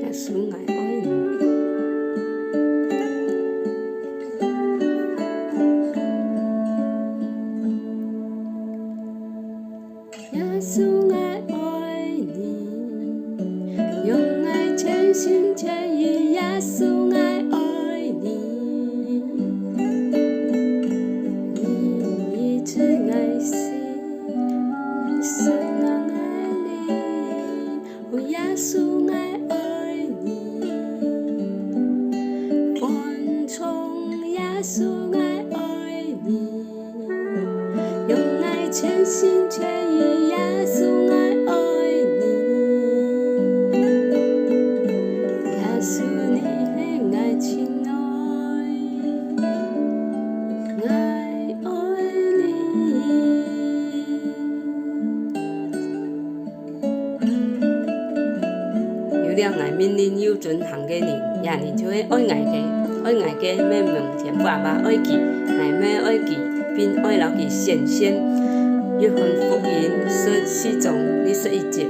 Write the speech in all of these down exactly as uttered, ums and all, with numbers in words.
耶穌，𠊎愛你。耶穌，𠊎愛你，用𠊎全心全意。耶穌，𠊎愛你，你醫治𠊎心，你收納𠊎靈。 哦，耶穌，𠊎愛你，歡唱耶穌，𠊎愛你，用𠊎全心全意。耶穌，𠊎愛你，耶穌，你係𠊎親愛，𠊎愛你。 有了𠊎命令又遵行个人，這人就係愛𠊎个。愛𠊎个，𠊎愛問天父阿爸愛佢，𠊎乜愛佢，並愛摎佢顯現。約翰福音十四章二十一節。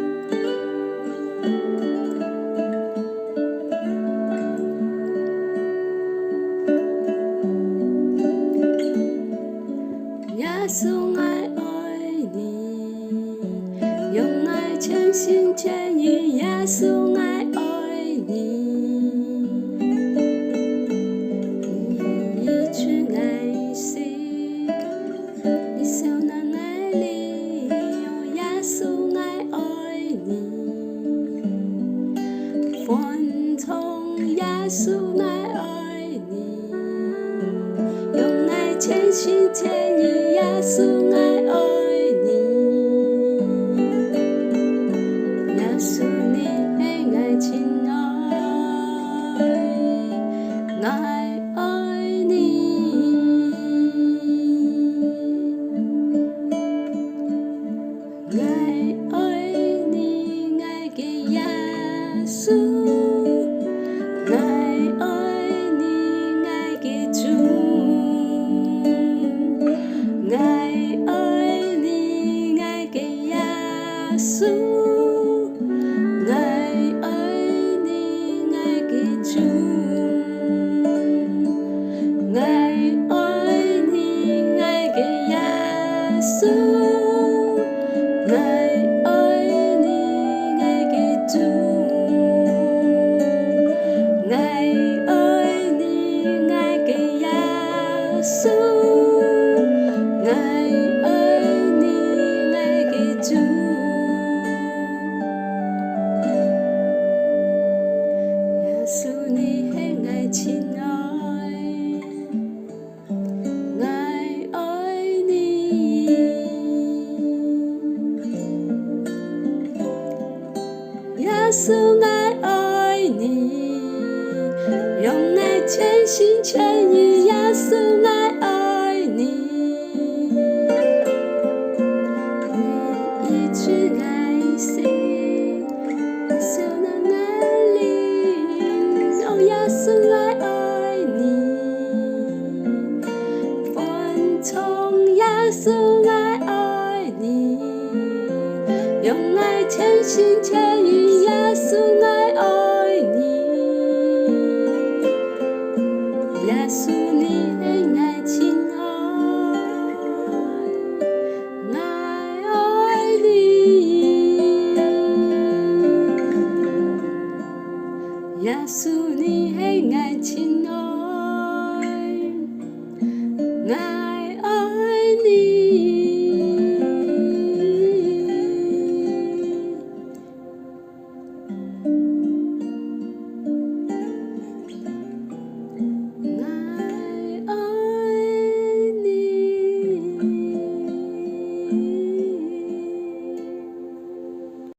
耶穌，𠊎愛你，用𠊎全心全意。耶穌，𠊎愛你，你醫治𠊎心，你收納𠊎靈。哦，耶穌，𠊎愛你，歡唱耶穌，𠊎愛 你，用𠊎全心全意。耶穌，𠊎愛你，耶穌，你係𠊎親愛，𠊎愛你。 𠊎愛你，𠊎个耶穌，𠊎愛你，𠊎个主。𠊎愛你，𠊎个耶穌，𠊎愛你，𠊎个主。 𠊎愛你，𠊎个耶穌，𠊎愛你，𠊎个主。𠊎愛你，𠊎个耶穌，𠊎愛你，𠊎个主。耶穌，你係𠊎親愛。 𠊎愛你。耶穌，𠊎愛你，用𠊎全心全意。耶穌，𠊎愛你，你醫治𠊎心。 收納𠊎靈。哦，耶穌，𠊎愛你，歡唱耶穌，𠊎愛你，用𠊎全心全意。耶穌，𠊎愛你，耶穌，你係𠊎親愛。 𠊎愛你，耶穌，你係𠊎親愛。𠊎